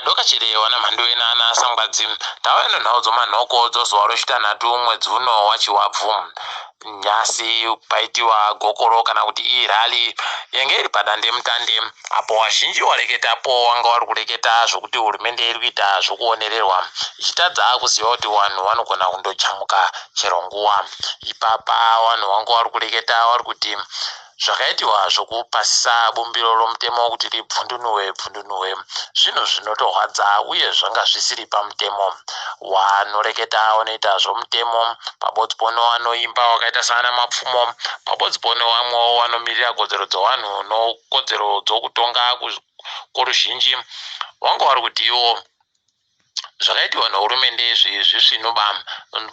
Madoka chere wana mhanduwe nana sangwadzi tava ino nhau dzomanhoko dzozuva rochitanhatu mwedzi uno wachiwabvu. Nhasi paitiwa gokoro kana kuti irally yenge iri padandemutande apo wazhinji wareketapo wanga wari kureketa zvokuti hurumende iri kuita zvokuonererwa ichitadza kuziva kuti vanhu vanogona kundojamuka chero nguva. Ipapa vanhu vanga vari kureketa vari kuti Zvakaitiwa zvokupasisa bumbiro romutemo kuti ribvundunuhwe bvundunuhwe zvinhu zvinotorwadza uye zvanga zvisiri pamutemo. Wanoreketa wanoita zvomutemo pabodzi pono wanoimba wakaita saana Mapfumo pabodzi pono wamwewo wanomirira kodzero dzowanhu nokodzero dzokutonga kworuzhinji wanga wari kuti iwo Zvakaitiwa nehurumende izvi zvisvinu ba.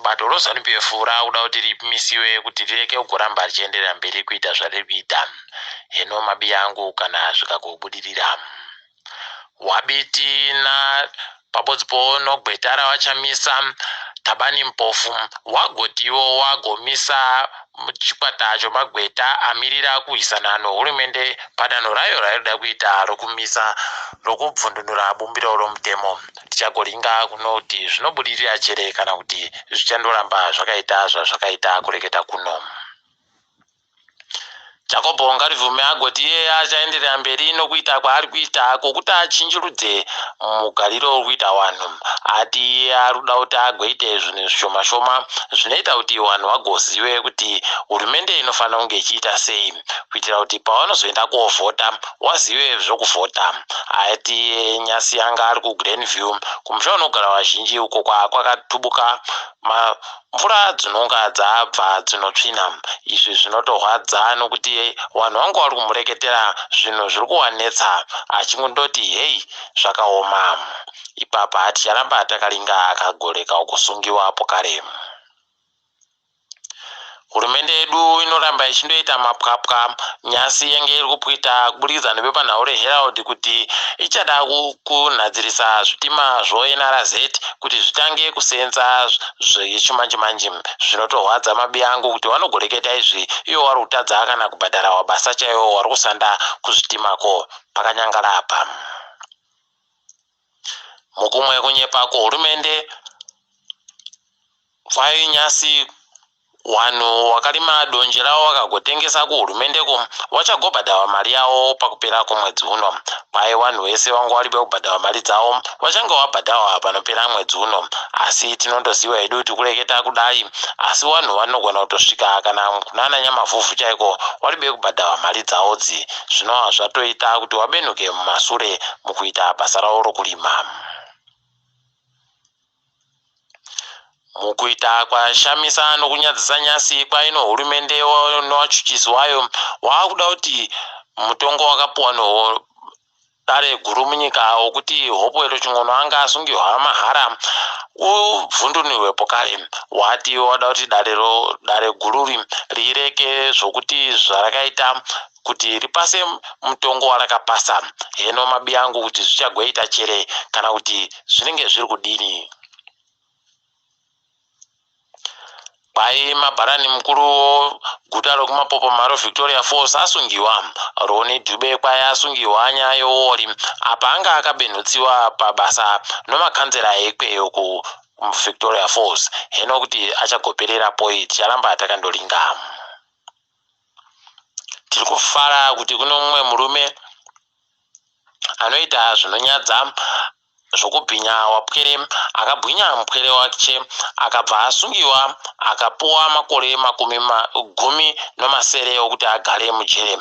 Bato reZanu PF raakuda kuti rimisiwe kuti rireke kugoramba richienderera mberi kuita zvariri kuita. Heno mabiya angu kana zvikagobudirira. WaBiti na pabodzipo nogweta raVaChamisa, Thabani Mpofu, wagotiwo wagomisa chikwata chomagweta amirira kurwisana nehurumende padanho rayo rainoda kuita rokumisa rokubvundunura bumbiro romutemo. Tichagoringa kunoti zvinobudirira chere kana kuti zvichandoramba zvakaita zvazvakaita kureketa kuno. Jakobho Ngarivhume agoti iye achaenderera mberi nokuita kwaari kuita kwokuti achinjirudze mugariro uri kuita vanhu. Ati iye ari kuda kuti agoite zvinhu zvishoma shoma zvinoita kuti vanhu vagozive kuti hurumende inofanira kunge ichiita sei kuitira kuti pavanozoenda kovhota wazive zvokuvhota. Ati iye Nyasi anga ari kuGlen View kumusha unogara vazhinji uko kwakatubuka Mvura dzinonga dzabva dzinotsvina. Izvi zvinotorwadza nokuti vanhu vangu vari kumureketera zvinhu zviri kuvanetsa achingondoti heyi zvakaoma. Ipapa ticharamba takaringa akagoreka kusungiwa pokare. Hurumende yedu inoramba ichindoita mapwapwa nyasi yenge iri kupwita kuburikidza nebepanhau reHerald kuti ichada kunhadzirisa zvitima zvoNRZ kuti zvitange kuseenza zvechimanjemanje. Zvinotorwadza mabiyangu kuti vanogoreketa izvi ivo vari kutadza kana kubhadhara wabasa chaiwo wari kusanda kuzvitimako. Pakanyangara apa. Mukumwe kunyepa kuhurumende Kwai nyasi wanhu wakarima donje rawo wakagotengesa kuhurumende ko wachagobhadhawa mari yawo pakupera komwedzi uno. Kwai wanhu wese wanga waribe kubhadhawa mari dzawo wachange wabhadhawa panopera mwedzi uno. Asi tinondoziwa hedu kuti kureketa kudai asi wanhu wanogona kutosvika kana kunana Nyamavhuvhu chaiko waribe kubhadhawa mari dzawodzi zvinova zvatoita kuti wabenhuke mumasure mukuita basa rawo rokurima. Mukuita kwashamisa nokunyadzisa nyasi kwaino hurumende newachuchisi wayo waakuda kuti mutongo wakapuwa nedare guru munyika wokuti Hopewell Chin'ono anga asungihwa mahara ubvundunurwe pokare. Wati wada kuti dare gururi rireke zvokuti zvarakaita kuti ripase mutongo warakapasa. Heno mabiyangu kuti zvichagoita chere kana kuti zvinenge zviri kudini. Kwai mabharani mukuru woguta rokumapopoma roVictoria Falls asungiwa. Ronnie Dube kwai asungiwa nyaya youori apa anga akabenhutsiwa pabasa nomakanzera ekweyo kuVictoria Falls. Heno kuti achagoperera poi ticharamba takandoringa. Tiri kufara kuti kune mumwe murume anoita zvinonyadza zvokubhinya wapwere akabwinya mupwere wake akabva asungiwa akapuwa makore makumi gumi nomasere okuti agare mujere.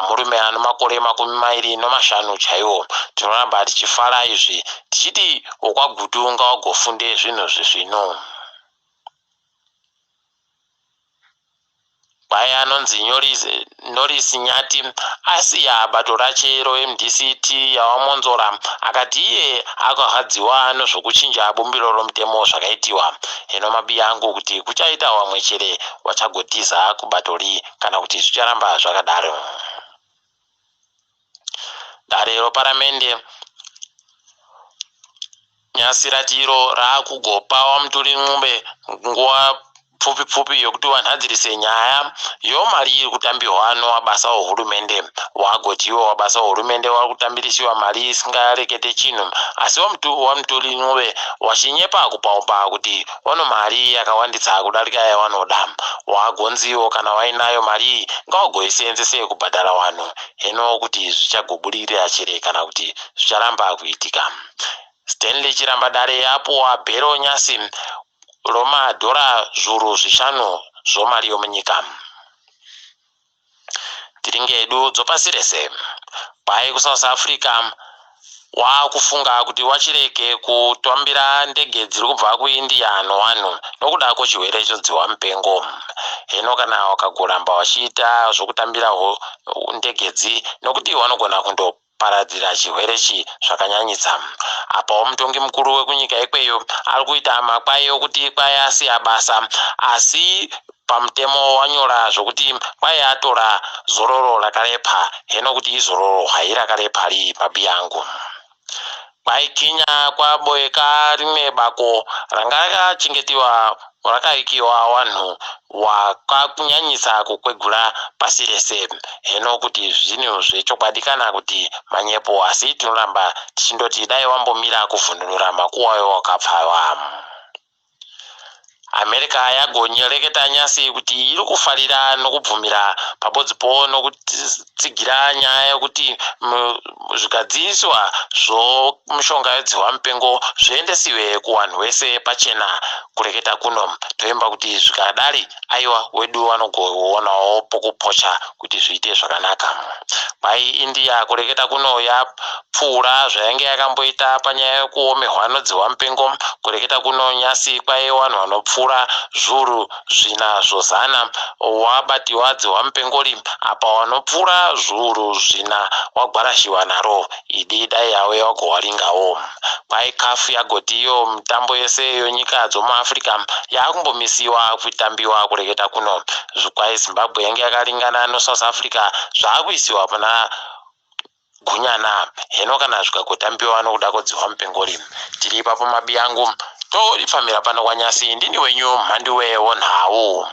Murume ano makore 25 chaiwo. Tinoramba tichifara izvi tichiti wokwaGutu ngawagofunde zvinhu zvisvinu. Kwai anonzi Norris Nyati asiya bato rache roMDCT yaVaMwonzora akati iye akarwadziwa nezvokuchinja bumbiro romutemo zvakaitiwa. Heno mabiya angu kuti kuchaita wamwe chere wachagotiza kubato ri kana kuti zvicharamba zvakadaro. Dare roparamende Nyasi rati iro raakugopa VaMutuli Ncube nguva pfupi pfupi yokuti wanhadzirise nyaya yomari iri kutambiwa nowabasa wehurumende. Wagoti iwo wabasa wehurumende wari kutambirisiwa mari isingarekete chinhu, asi waMtuli Ncube wachinyepa kupaumba kuti wano mari yakawandisa kudarika yawanoda. Wagonziwo kana wainayo mari iyi ngawagoiseenzese kubhadhara wanhu, heno kuti zvichagobudirira chere kana kuti zvicharamba kuitika. Stanley Chirambadare apuwa bhero nyasi romadhora zvuru zvishanu zvomari yomunyika. Tiri ngedu dzopasi rese. Kwai kuSouth Africa waakufunga kuti wachirege kutambira ndege dziri kubva kuIndia nowanhu nokuda kwochirwere chodzihwa mupengo. Heno kana wakagoramba wachiita zvokutambira ndegedzi nokuti wanogona kundo paradzira chirwere chi zvakanyanyisa. Apawo mutongi mukuru wekunyika ikweyo ari kuita makwai okuti kwai asiya basa asi pamutemo wanyora zvokuti kwai atora zororo rakarepa heno kuti izororo hwai rakarepa rii mabiyangu. Kwai Kenya kwaboeka rimwe bako ranga rakachengetiwa rakaikiwa wanhu wakakunyanyisa kukwegura pasi rese. Heno kuti zvinhu zvechokwadi kana kuti manyepo asi tinoramba tichindoti dai wambomira kuvhununura makuwa ewakapfawa. America yagonyereketa nyasi kuti iri kufarira nokubvumira pabodzipo nokutsigira nyaya yekuti zvigadziriswa zvomushonga wedzihwa mupengo zviendesiwe kuwanhu wese pachena. Kureketa kuno toimba kuti zvikadari aiwa wedu vanogoonawo pokupocha kuti zviite zvakanaka. Kwai India kureketa kuno yapfuura zvayange yakamboita panyaya yekuomerwa nodzihwa mupengo. Kureketa kuno nyasi kwai vanhu vanopfuura zviuru zvina zvozana wabatiwa dzihwa mupengori apa wanopfuura zviuru zvina wagwarashiwa naro. Idi dai yave wagowaringawo. Kwai CAF yagoti iyo mitambo yese yonyika dzomuAfrica yaakumbomisiwa kutambiwa kureketa kuno. Kwai Zimbabwe yange yakaringana noSouth Africa zvaakuisiwa pana Gunyana. Heno kana zvikagotambiwa nokuda kwodzihwa mupengori. Tiri ipapo mabiyangu. Toripfamira pano kwaNyasi ndini wenyu Mhanduwe wonhau.